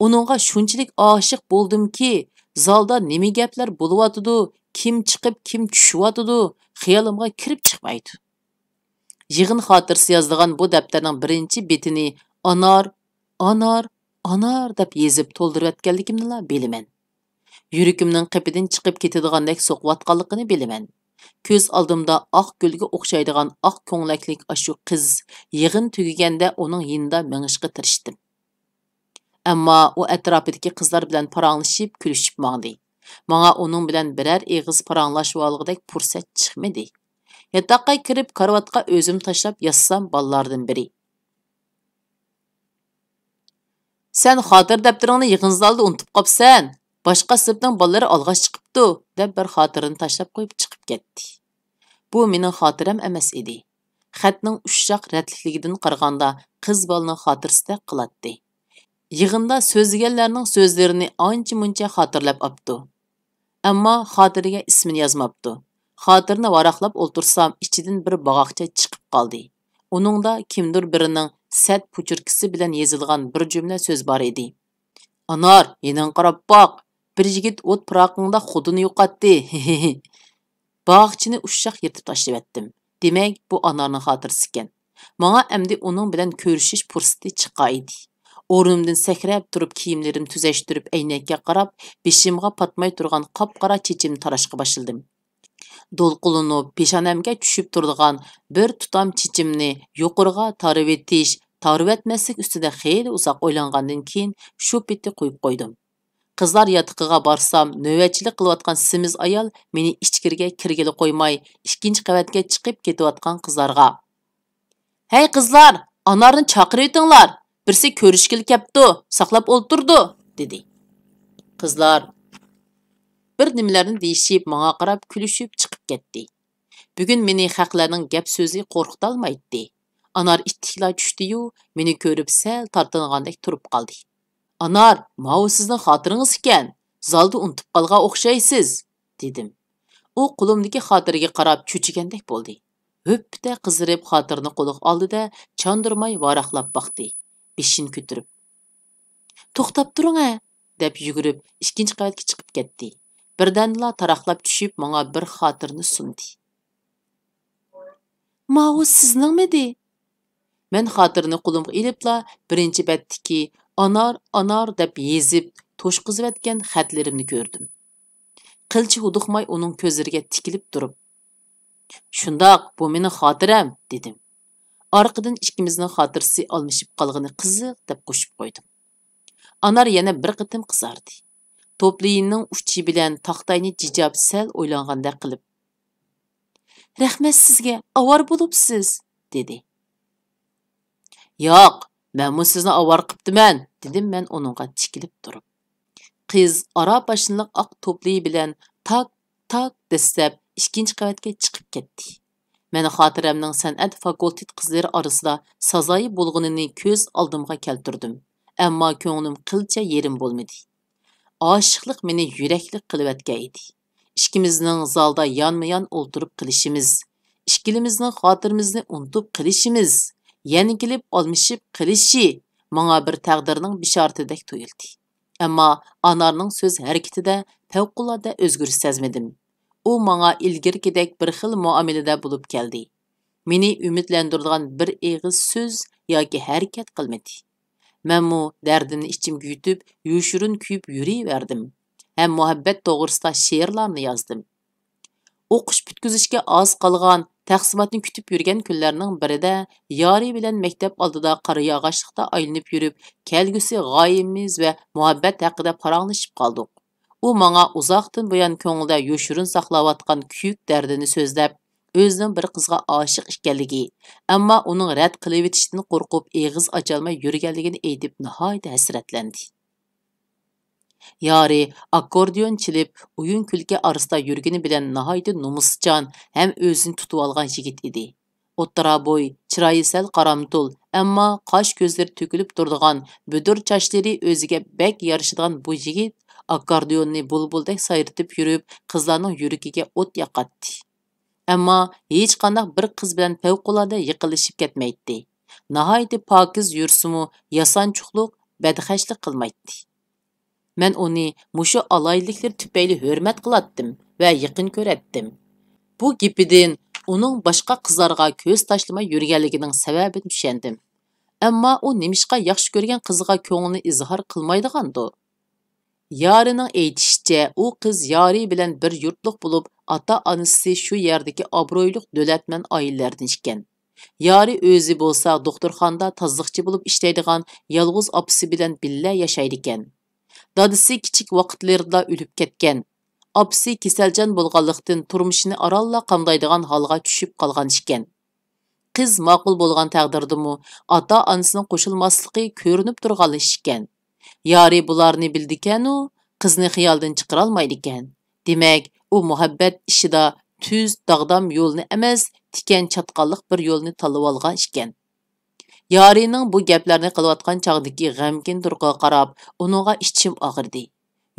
ئۇنىڭغا شۇنچىلىك ئاشىق بولدۇمكى، زالدا نېمە گەپلەر بولۇۋاتىدۇ، كىم چىقىپ، كىم چۈشۈۋاتىدۇ، خىيالىمغا كىرىپ چىقمايدۇ. يىغىن خاتىرىسى يازىدىغان بۇ دەپتەرنىڭ بىرىنچى بېتىنى ئانار، ئانار، ئانار دەپ يېزىپ تولدۇرۇۋەتكەنلىكىمنىلا بىلىمەن. يۈرىكىمنىڭ قېپىدىن چىقىپ كېتىدىغاندەك سوقۇۋاتقانلىقىنى بىلىمەن. كۆز ئالدىمدا ئاق گۈلگە ئوخشايدىغان ئاق كۆڭلەكلىك ئاشۇ قىز يىغىن تۈگىگەندە ئۇنىڭ يېنىدا مېڭىشقا تىرىشتىم. ئەمما ئۇ ئەتراپىدىكى قىزلار بىلەن پاراڭلىشىپ، كۈلۈشۈپ ماڭدى. ماڭا ئۇنىڭ بىلەن بىرەر ئېغىز پاراڭلاشىۋالغۇدەك پۇرسەت چىقمىدى. ياتاققا كىرىپ، كارىۋاتقا ئۆزۈمنى تاشلاپ ياتسام، بالىلاردىن بىرى، «سەن خاتىرە دەپتىرىڭنى يىغىن زالىدا ئۇنتۇپ قاپسەن، باشقا سىنىپنىڭ بالىلىرى ئالغاچ چىقىپتۇ» دەپ، بىر خاتىرىنى تاشلاپ قويۇپ چىقىپ كەتتى. بۇ مېنىڭ خاتىرەم ئەمەس ئىدى. خەتنىڭ ئۇششاق رەتلىكلىكىدىن قارىغاندا، قىز بالىنىڭ خاتىرىسىدەك قىلاتتى. يىغىندا سۆزلىگەنلەرنىڭ سۆزلىرىنى ئانچە-مۇنچە خاتىرىلەپ ئاپتۇ. ئەمما خاتىرىگە ئىسمىنى يازماپتۇ. خاتىرىنى ۋاراقلاپ ئولتۇرسام، ئىچىدىن بىر باغاقچە چىقىپ قالدى. ئۇنىڭدا كىمدۇر بىرىنىڭ سەت پوچېركىسى بىلەن يېزىلغان بىر جۈملە سۆز بار ئىدى. «ئانار، يېنىڭغا قاراپ باق! بىر يىگىت ئوت پىراقىڭدا خۇدىنى يوقاتتى، ھىھىھى.» باغاقچىنى ئۇششاق يىرتىپ تاشلىۋەتتىم. دېمەك، بۇ ئانارنىڭ خاتىرىسى ئىكەن. ماڭا ئەمدى ئۇنىڭ بىلەن كۆرۈشۈش پۇرسىتى چىققان ئىدى. ئورنۇمدىن سەكرەپ تۇرۇپ، كىيىملىرىمنى تۈزەشتۈرۈپ، ئەينەككە قاراپ، بېشىمغا پاتماي تۇرغان قاپقارا چېچىمنى تاراشقا باشلىدىم. دولقۇنلىنىپ، پېشانەمگە چۈشۈپ تۇرىدىغان بىر تۇتام چېچىمنى يۇقىرىغا تارىۋېتىش، تارىۋەتمەسلىك ئۈستىدە خېلى ئۇزاق ئويلانغاندىن كېيىن، شۇ پېتى قويۇپ قويدۇم. قىزلار ياتىقىغا بارسام، نۆۋەتچىلىك قىلىۋاتقان سېمىز ئايال مېنى ئىچكىرىگە كىرگىلى قويماي، ئىككىنچى قەۋەتكە چىقىپ كېتىۋاتقان قىزلارغا، «ھەي قىزلار، ئانارنى چاقىرىۋېتىڭلار، بىرسى كۆرۈشكىلى كەپتۇ، ساقلاپ ئولتۇردى» دېدى. قىزلار بىر نېمىلەرنى دېيىشىپ، ماڭا قاراپ كۈلۈشۈپ چىقىپ كەتتى. بۈگۈن مېنى خەقلەرنىڭ گەپ سۆزى قورقۇتالمايتتى. ئانار ئىتتىكلا چۈشتى-يۇ، مېنى كۆرۈپ سەل تارتىنغاندەك تۇرۇپ قالدى. «ئانار، ماۋۇ سىزنىڭ خاتىرىڭىز ئىكەن، زالدا ئۇنتۇپ قالغان ئوخشايسىز» دېدىم. ئۇ قولۇمدىكى خاتىرىگە قاراپ چۆچۈگەندەك بولدى. ھۆپپىدە قىزىرىپ خاتىرىنى قولىغا ئالدى-دە، چاندۇرماي ۋاراقلاپ باقتى. بېشىنى كۆتۈرۈپ. «توختاپ تۇرۇڭ ھە!» دەپ يۈگۈرۈپ ئىككىنچى قەۋەتكە چىقىپ كەتتى. بىردەمدىلا تاراقلاپ چۈشۈپ ماڭا بىر خاتىرىنى سۇندى. «ماۋۇ سىزنىڭمىدى؟» مەن خاتىرىنى قولۇمغا ئېلىپلا بىرىنچى بەتتىكى «ئانار، ئانار» دەپ يېزىپ توشقۇزۇۋەتكەن خەتلىرىمنى كۆردۈم. قىلچە ھودۇقماي ئۇنىڭ كۆزلىرىگە تىكىلىپ تۇرۇپ، «شۇنداق، بۇ مېنىڭ خاتىرەم» دېدىم. ئارقىدىن ئىككىمىزنىڭ خاتىرىسى ئالمىشىپ قالغىنى قىزىق دەپ قوشۇپ قويدۇم. ئانار يەنە بىر قېتىم قىزاردى. توپلىيىنىڭ ئۇچى بىلەن تاختاينى جىجاپ سەل ئويلانغاندەك قىلىپ، «رەھمەت سىزگە، ئاۋارە بولۇپسىز» دېدى. «ياق، مەنمۇ سىزنى ئاۋارە قىپتىمەن» دېدىم مەن ئۇنىڭغا تىكىلىپ تۇرۇپ. قىز ئارا باشلىق ئاق توپلىيى بىلەن تاك، تاك دەسسەپ ئىككىنچى قەۋەتكە چىقىپ كەتتى. مەن خاتىرەمنىڭ سەنئەت فاكۇلتېت قىزلىرى ئارىسىدا سازايى بولغىنىنى كۆز ئالدىمغا كەلتۈردۈم. ئەمما كۆڭلۈم قىلچە يېرىم بولمىدى. ئاشىقلىق مېنى يۈرەكلىك قىلىۋەتكەن ئىدى. ئىككىمىزنىڭ زالدا يانمۇيان ئولتۇرۇپ قېلىشىمىز، ئىككىلىمىزنىڭ خاتىرىمىزنى ئۇنتۇپ قېلىشىمىز، يەنە كېلىپ ئالمىشىپ قېلىشى ماڭا بىر تەقدىرنىڭ بېشارىتىدەك تۇيۇلدى. ئەمما ئانارنىڭ سۆز ھەرىكىتىدە پەۋقۇلئاددە ئۆزگىرىش سەزمىدىم. ئۇ ماڭا ئىلگىرىكىدەك بىر خىل مۇئامىلىدە بولۇپ كەلدى. مېنى ئۈمىدلەندۈرىدىغان بىر ئېغىز سۆز ياكى ھەرىكەت قىلمىدى. مەنمۇ دەردىمنى ئىچىمگە يۇتۇپ، يوشۇرۇن كۆيۈپ يۈرۈۋەردىم ھەم مۇھەببەت توغرىسىدا شېئىرلارنى يازدىم. ئوقۇش پۈتكۈزۈشكە ئاز قالغان، تەقسىماتنى كۈتۈپ يۈرگەن كۈنلەرنىڭ بىرىدە يارى بىلەن مەكتەپ ئالدىدا قارىياغاچلىقتا ئايلىنىپ يۈرۈپ، كەلگۈسى غايىمىز ۋە مۇھەببەت ھەققىدە پاراڭلىشىپ قالدۇق. ئۇ ماڭا ئۇزاقتىن بۇيان كۆڭلىدە يوشۇرۇن ساقلاۋاتقان كۆيۈك دەردىنى سۆزلەپ، ئۆزىنىڭ بىر قىزغا ئاشىق ئىكەنلىكى، ئەمما ئۇنىڭ رەت قىلىۋېتىشىدىن قورقۇپ ئېغىز ئاچالماي يۈرگەنلىكىنى ئېيتىپ ناھايىتى ھەسرەتلەندى. يارى ئاككوردىيون چېلىپ، ئويۇن-كۈلكە ئارىسىدا يۈرگىنى بىلەن ناھايىتى نومۇسچان ھەم ئۆزىنى تۇتۇۋالغان يىگىت ئىدى. ئوتتۇرا بوي، چىرايى سەل قارامتۇل، ئەمما قاش-كۆزلىرى تۆكۈلۈپ تۇرىدىغان، بۈدۈر چاچلىرى ئۆزىگە بەك يارىشىدىغان بۇ يىگىت ئاككوردىيوننى بۇلبۇلدەك سايرىتىپ يۈرۈپ، قىزلارنىڭ يۈرىكىگە ئوت ياقاتتى. ئەمما ھېچقانداق بىر قىز بىلەن پەۋقۇلئاددە يېقىنلىشىپ كەتمەيتتى. ناھايىتى پاكىز يۈرسىمۇ، ياسانچۇقلۇق، بەدخەجلىك قىلمايتتى. مەن ئۇنى مۇشۇ ئالاھىدىلىكلىرى تۈپەيلى ھۆرمەت قىلاتتىم ۋە يېقىن كۆرەتتىم. بۇ گېپىدىن ئۇنىڭ باشقا قىزلارغا كۆز تاشلىماي يۈرگەنلىكىنىڭ سەۋەبىنى چۈشەندىم. ئەمما ئۇ نېمىشقا ياخشى كۆرگەن قىزىغا كۆڭلىنى ئىزھار قىلمايدىغاندۇ؟ يارىنىڭ ئېيتىشىچە، ئۇ قىز يارى بىلەن بىر يۇرتلۇق بولۇپ، ئاتا-ئانىسى شۇ يەردىكى ئابرۇيلۇق دۆلەتمەن ئائىلىلەردىن ئىكەن. يارى ئۆزى بولسا دوختۇرخانىدا تازىلىقچى بولۇپ ئىشلەيدىغان يالغۇز ئاپىسى بىلەن بىللە ياشايدىكەن. دادىسى كىچىك ۋاقىتلىرىدا ئۆلۈپ كەتكەن. ئاپىسى كېسەلچان بولغانلىقتىن، تۇرمۇشىنى ئارانلا قامدايدىغان ھالغا چۈشۈپ قالغان ئىكەن. قىز ماقۇل بولغان تەقدىردىمۇ، ئاتا-ئانىسىنىڭ قوشۇلماسلىقى كۆرۈنۈپ تۇرغان ئىش ئىكەن. يارى بۇلارنى بىلىدىكەنۇ، قىزنى خىيالىدىن چىقىرالمايدىكەن. دېمەك، ئۇ مۇھەببەت ئىشىدا تۈز، داغدام يولنى ئەمەس، تىكەن چاتقاللىق بىر يولنى تاللىۋالغان ئىكەن. يارىنىڭ بۇ گەپلەرنى قىلىۋاتقان چاغدىكى غەمكىن تۇرقىغا قاراپ، ئۇنىڭغا ئىچىم ئاغرىدى.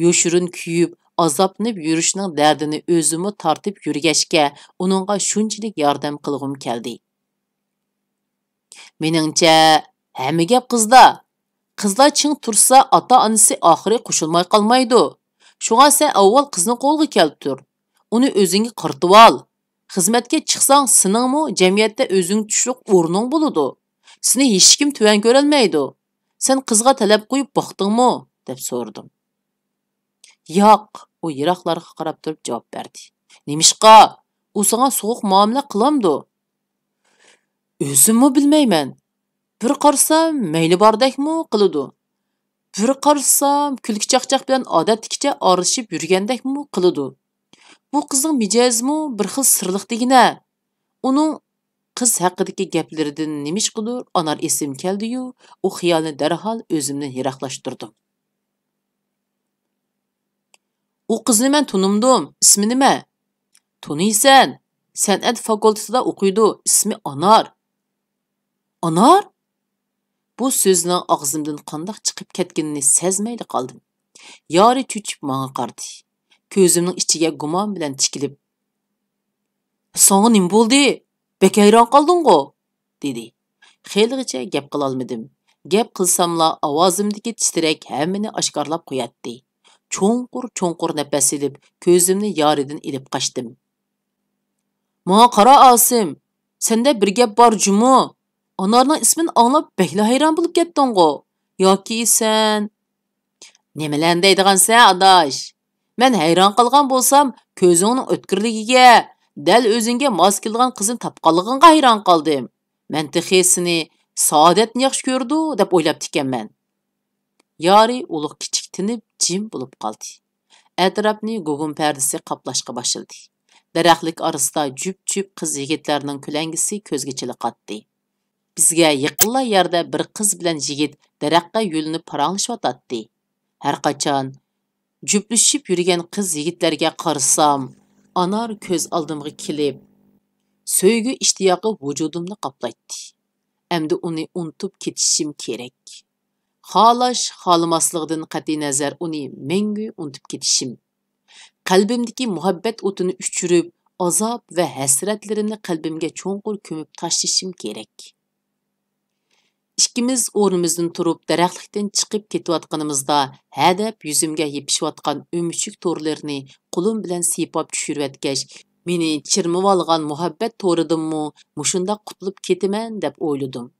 يوشۇرۇن كۆيۈپ، ئازابلىنىپ يۈرۈشنىڭ دەردىنى ئۆزىمۇ تارتىپ يۈرگەچكە، ئۇنىڭغا شۇنچىلىك ياردەم قىلغۇم كەلدى. مېنىڭچە، ھەممە گەپ قىزدا. قىزلار چىڭ تۇرسا، ئاتا-ئانىسى ئاخىرى قوشۇلماي قالمايدۇ. شۇڭا سەن ئاۋۋال قىزنى قولغا كەلتۈر. ئۇنى ئۆزۈڭگە قارىتىۋال. خىزمەتكە چىقساڭ، سېنىڭمۇ جەمئىيەتتە ئۆزۈڭگە چۈشلۈك ئورنۇڭ بولىدۇ. سېنى ھېچكىم تۆۋەن كۆرەلمەيدۇ. سەن قىزغا تەلەپ قويۇپ باقتىڭمۇ؟ دەپ سورىدىم. ياق، ئۇ يىراقلارغا قاراپ تۇرۇپ جاۋاب بەردى. نېمىشقا؟ ئۇ ساڭا سوغۇق مۇئامىلە قىلامدۇ؟ ئۆزۈممۇ بىلمەيمەن. بىر قارىسام، مەيلى باردەكمۇ قىلىدۇ. بىر قارىسام، كۈلكە-چاقچاق بىلەن ئادەتتىكىچە ئارىلىشىپ يۈرگەندەكمۇ قىلىدۇ. بۇ قىزنىڭ مىجەزىمۇ بىر خىل سىرلىق دېگىنە. ئۇنىڭ قىز ھەققىدىكى گەپلىرىدىن نېمىشقىدۇر ئانار ئېسىمگە كەلدى-يۇ، ئۇ خىيالنى دەرھال ئۆزۈمدىن يىراقلاشتۇردۇم. ئۇ قىزنى مەن تونۇمدۇم. ئىسمى نېمە؟ تونۇيسەن. سەنئەت فاكۇلتېتىدا ئوقۇيدۇ. ئىسمى ئانار. ئانار؟ بۇ سۆزنىڭ ئاغزىمدىن قانداق چىقىپ كەتكىنىنى سەزمەيلا قالدىم. يارى چۆچۈپ ماڭا قارىدى. كۆزۈمنىڭ ئىچىگە گۇمان بىلەن تىكىلىپ، ساڭا نېمە بولدى؟ بەك ھەيران قالدىڭغۇ؟ دېدى. خېلىغىچە گەپ قىلالمىدىم. گەپ قىلساملا ئاۋازىمدىكى تىترەك ھەممىنى ئاشكارىلاپ قوياتتى. چوڭقۇر-چوڭقۇر نەپەس ئېلىپ، كۆزۈمنى يارىدىن ئېلىپ قاچتىم. ماڭا قارا ئاسىم، سەندە بىر گەپ بار جۇمۇ. ئانارنىڭ ئىسمىنى ئاڭلاپ بەكلا ھەيران بولۇپ كەتتىڭغۇ؟ ياكى سەن نېمىلەرنى دەيدىغانسەن ئاداش؟ مەن ھەيران قالغان بولسام كۆزۈڭنىڭ ئۆتكۈرلۈكىگە، دەل ئۆزۈڭگە ماس كېلىدىغان قىزنى تاپقانلىقىڭغا ھەيران قالدىم. مەن تېخى سېنى سائادەتنى ياخشى كۆرىدۇ دەپ ئويلاپتىكەنمەن. يارى ئۇلۇغ كىچىك تىنىپ جىم بولۇپ قالدى. ئەتراپنى گۇگۇم پەردىسى قاپلاشقا باشلىدى. دەرەخلىك ئارىسىدا جۈپ-جۈپ قىز يىگىتلەرنىڭ كۆلەڭگىسى كۆزگە چېلىقاتتى. بىزگە يېقىنلا يەردە بىر قىز بىلەن يىگىت دەرەخكە يۆلىنىپ پاراڭلىشىۋاتاتتى. ھەرقاچان جۈپلىشىپ يۈرگەن قىز يىگىتلەرگە قارىسام، ئانار كۆز ئالدىمغا كېلىپ، سۆيگۈ ئىشتىياقى ۋۇجۇدۇمنى قاپلايتتى. ئەمدى ئۇنى ئۇنتۇپ كېتىشىم كېرەك. خالاش-خالىماسلىقىدىن قەتئىينەزەر ئۇنى مەڭگۈ ئۇنتۇپ كېتىشىم. قەلبىمدىكى مۇھەببەت ئوتىنى ئۆچۈرۈپ، ئازاب ۋە ھەسرەتلىرىمنى قەلبىمگە چوڭقۇر كۆمۈپ تاشلىشىم كېرەك. ئىككىمىز ئورنىمىزدىن تۇرۇپ، دەرەخلىكتىن چىقىپ كېتىۋاتقىنىمىزدا، ھەدەپ يۈزۈمگە يېپىشىۋاتقان ئۆمۈچۈك تورلىرىنى قولۇم بىلەن سىيپاپ چۈشۈرۈۋەتكەچ، مېنى چىرمىۋالغان مۇھەببەت تورىدىنمۇ مۇشۇنداق قۇتۇلۇپ كېتىمەن دەپ ئويلىدىم.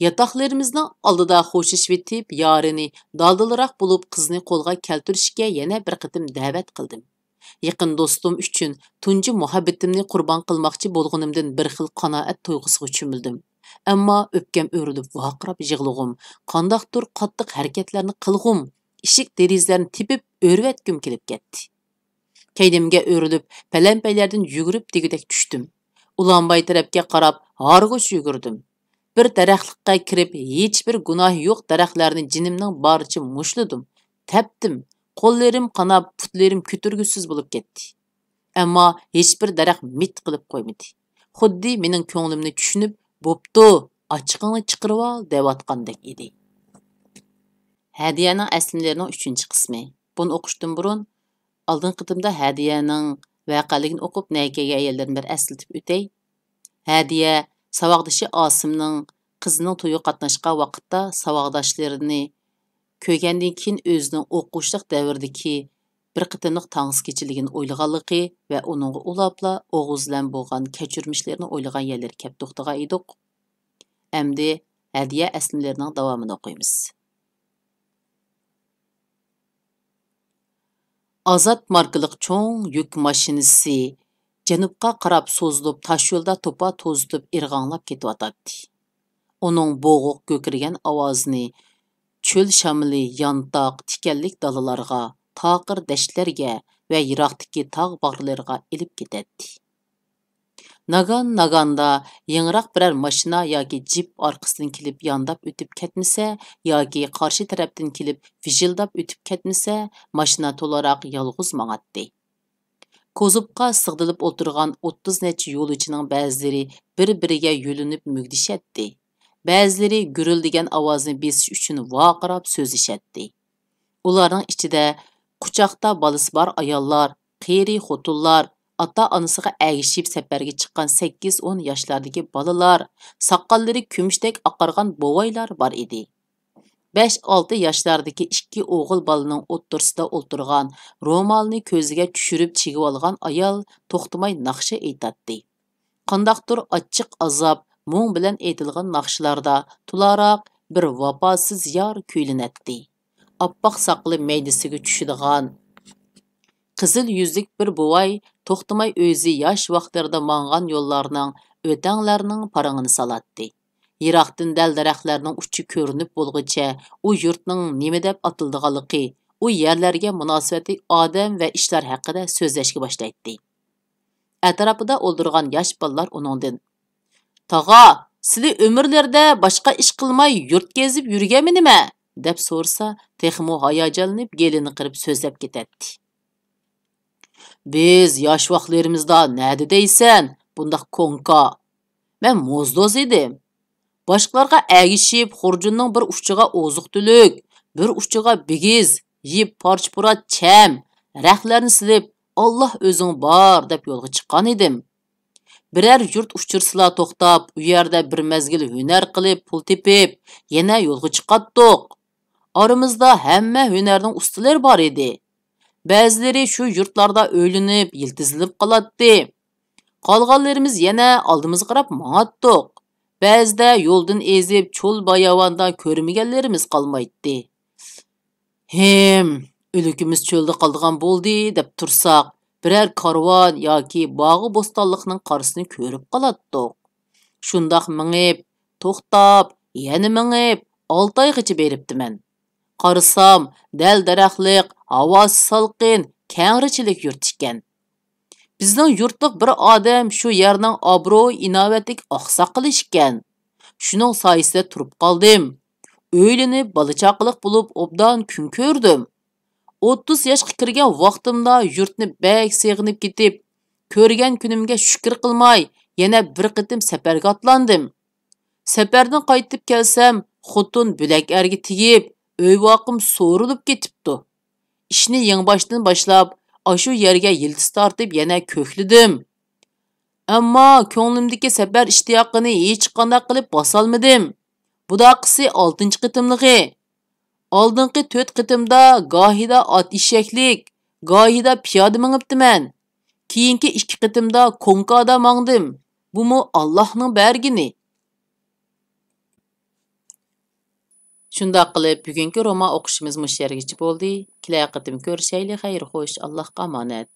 ياتاقلىرىمىزنىڭ ئالدىدا خوشلىشىۋېتىپ، يارىنى دالدىلراق بولۇپ قىزنى قولغا كەلتۈرۈشكە يەنە بىر قېتىم دەۋەت قىلدىم. يېقىن دوستۇم ئۈچۈن تۇنجى مۇھەببىتىمنى قۇربان قىلماقچى بولغىنىمدىن بىر خىل قانائەت تۇيغۇسىغا چۆمۈلدۈم. ئەمما ئۆپكەم ئۆرۈلۈپ ۋارقىراپ يىغلىغۇم، قانداقتۇر قاتتىق ھەرىكەتلەرنى قىلغۇم، ئىشىك دېرىزىلەرنى تېپىپ ئۆرۈۋەتكۈم كېلىپ كەتتى. كەينىمگە ئۆرۈلۈپ، پەلەمپەيلەردىن يۈگۈرۈپ دېگۈدەك چۈشتۈم. ئۇلانباي تەرەپكە قاراپ ھارغۇچە يۈگۈردۈم. بىر دەرەخلىككە كىرىپ، ھېچبىر گۇناھى يوق دەرەخلەرنى جېنىمنىڭ بارىچە مۇشتلىدىم، تەپتىم. قوللىرىم قاناپ، پۇتلىرىم كۆتۈرگۈسىز بولۇپ كەتتى. ئەمما ھېچبىر دەرەخ مىت قىلىپ قويمىدى. خۇددى مېنىڭ كۆڭلۈمنى چۈشىنىپ، بوپتۇ، ئاچچىقىڭنى چىقىرىۋال دەۋاتقاندەك ئىدى. ھەدىيەنىڭ ئەسلىمىلىرىنىڭ ئۈچىنچى قىسمى. بۇنى ئوقۇشتىن بۇرۇن، ئالدىنقى قېتىمدا ھەدىيەنىڭ ۋەقەلىكىنى ئوقۇپ، نەگە كەلگەن ئاياللىرىنى بىر ئەسلىتىپ ئۆتەي. ھەدىيە ساۋاقدىشى ئاسىمنىڭ قىزىنىڭ تويىغا قاتناشقان ۋاقىتتا ساۋاقداشلىرىنى كۆرگەندىن كېيىن ئۆزىنىڭ ئوقۇغۇچىلىق دەۋرىدىكى بىر قېتىملىق تانسا كېچىلىكىنى ئويلىغانلىقى ۋە ئۇنىڭغا ئۇلاپلا ئوغۇز بىلەن بولغان كەچۈرمىشلىرىنى ئويلىغان يەرلىرى كەپ توختىغان ئىدۇق. ئەمدى ھەدىيە ئەسلىمىلىرىنىڭ داۋامىنى ئوقۇيمىز. ئازات ماركىلىق چوڭ يۈك ماشىنىسى جەنۇبقا قاراپ سوزۇلۇپ، تاشيولدا توپا توزۇتۇپ ئىرغاڭلاپ كېتىۋاتاتتى. ئۇنىڭ بوغۇق گۆكرىگەن ئاۋازىنى چۆل شامىلى يانتاق تىكەنلىك دالىلارغا، تاقىر دەشتلەرگە ۋە يىراقتىكى تاغ باغرىلىرىغا ئېلىپ كېتەتتى. ناگان-ناگاندا يېڭىراق بىرەر ماشىنا ياكى جىپ ئارقىسىدىن كېلىپ يانداپ ئۆتۈپ كەتمىسە ياكى قارشى تەرەپتىن كېلىپ ۋىژىلداپ ئۆتۈپ كەتمىسە، ماشىنا تولاراق يالغۇز ماڭاتتى. كوزۇپقا سىغدىلىپ ئولتۇرغان ئوتتۇز نەچچە يولۇچىنىڭ بەزىلىرى بىر-بىرىگە يۆلىنىپ مۈگدىشەتتى. بەزىلىرى گۈرۈلدىگەن ئاۋازنى بېسىش ئۈچۈن ۋارقىراپ سۆزلىشەتتى. ئۇلارنىڭ ئىچىدە قۇچاقتا بالىسى بار ئاياللار، قېرى خوتۇنلار، ئاتا-ئانىسىغا ئەگىشىپ سەپەرگە چىققان سەككىز-ئون ياشلاردىكى بالىلار، ساقاللىرى كۈمۈشتەك ئاقارغان بوۋايلار بار ئىدى. بەش-ئالتە ياشلاردىكى ئىككى ئوغۇل بالىنىڭ ئوتتۇرىسىدا ئولتۇرغان، رومالنى كۆزىگە چۈشۈرۈپ چىگىۋالغان ئايال توختىماي ناخشا ئېيتاتتى. قانداقتۇر ئاچچىق ئازاب، مۇڭ بىلەن ئېيتىلغان ناخشىلاردا تولاراق بىر ۋاپاسىز يار كۈيلىنەتتى. ئاپئاق ساقىلى مەيدىسىگە چۈشىدىغان قىزىل يۈزلۈك بىر بوۋاي توختىماي ئۆزى ياش ۋاقىتلىرىدا ماڭغان يوللارنىڭ، ئۆتەڭلەرنىڭ پارىڭىنى سالاتتى. يىراقتىن دەل-دەرەخلەرنىڭ ئۇچى كۆرۈنۈپ بولغۇچە ئۇ يۇرتنىڭ نېمە دەپ ئاتىلىدىغانلىقى، ئۇ يەرلەرگە مۇناسىۋەتلىك ئادەم ۋە ئىشلار ھەققىدە سۆزلەشكە باشلايتتى. ئەتراپىدا ئولتۇرغان ياش بالىلار ئۇنىڭدىن، تاغا، سىلى ئۆمۈرلىرىدە باشقا ئىش قىلماي يۇرت كېزىپ يۈرگەنمۇ نېمە؟ دەپ سورىسا، تېخىمۇ ھاياجانلىنىپ گېلىنى قىرىپ سۆزلەپ كېتەتتى. بىز ياش ۋاقىتلىرىمىزدا نەدە دەيسەن، بۇنداق كوڭكا؟ مەن موزدوز ئىدىم. باشقىلارغا ئەگىشىپ، خۇرجۇننىڭ بىر ئۇچىغا ئوزۇق-تۈلۈك، بىر ئۇچىغا بىگىز، يىپ، پارچە-پۇرات، چەم، رەختلەرنى سېلىپ، ئاللا ئۆزۈڭ بار دەپ يولغا چىققان ئىدىم. بىرەر يۇرت ئۇچرىسىلا توختاپ، ئۇ يەردە بىر مەزگىل ھۈنەر قىلىپ، پۇل تېپىپ، يەنە يولغا چىقاتتۇق. ئارىمىزدا ھەممە ھۈنەرنىڭ ئۇستىلىرى بار ئىدى. بەزىلىرى شۇ يۇرتلاردا ئۆيلىنىپ، يىلتىزلىنىپ قالاتتى. قالغانلىرىمىز يەنە ئالدىمىزغا قاراپ ماڭاتتۇق. بەزىدە يولدىن ئېزىپ، چۆل-باياۋاندا كۆرمىگەنلىرىمىز قالمايتتى. ھىم، ئۆلۈكىمىز چۆلدە قالىدىغان بولدى، دەپ تۇرساق، بىرەر كارۋان ياكى باغۇ-بوستانلىقنىڭ قارىسىنى كۆرۈپ قالاتتۇق. شۇنداق مېڭىپ، توختاپ، يەنە مېڭىپ، ئالتايغىچە بېرىپتىمەن. قارىسام، دەل-دەرەخلىق، ھاۋاسى سالقىن، كەڭرىچىلىك يۇرت ئىكەن. بىزنىڭ يۇرتلۇق بىر ئادەم شۇ يەرنىڭ ئابرۇي-ئىناۋەتلىك ئاقساقىلى ئىكەن. شۇنىڭ سايىسىدە تۇرۇپ قالدىم. ئۆيلىنىپ، بالا-چاقىلىق بولۇپ، ئوبدان كۈن كۆردۈم. ئوتتۇز ياشقا كىرگەن ۋاقتىمدا يۇرتنى بەك سېغىنىپ كېتىپ، كۆرگەن كۈنۈمگە شۈكۈر قىلماي، يەنە بىر قېتىم سەپەرگە ئاتلاندىم. سەپەردىن قايتىپ كەلسەم، خوتۇن بۆلەك ئەرگە تېگىپ، ئۆي-ۋاقىم سورۇلۇپ كېتىپتۇ. ئىشنى يېڭىباشتىن باشلاپ، ئاشۇ يەرگە يىلتىز تارتىپ يەنە كۆكلىدىم. ئەمما كۆڭلۈمدىكى سەپەر ئىشتىياقىنى ھېچقانداق قىلىپ باسالمىدىم. بۇداقىسى ئالتىنچى قېتىملىقى. ئالدىنقى تۆت قېتىمدا گاھىدا ئات ئېشەكلىك، گاھىدا پىيادە مېڭىپتىمەن. كېيىنكى ئىككى قېتىمدا كوڭكادا ماڭدىم. بۇمۇ ئاللاھنىڭ بەرگىنى. شۇنداق قىلىپ، بۈگۈنكى رومان ئوقۇشىمىز مۇشۇ يەرگىچە بولدى. كېلەر قېتىم كۆرۈشەيلى، خەير خوش، ئاللاھقا ئامانەت.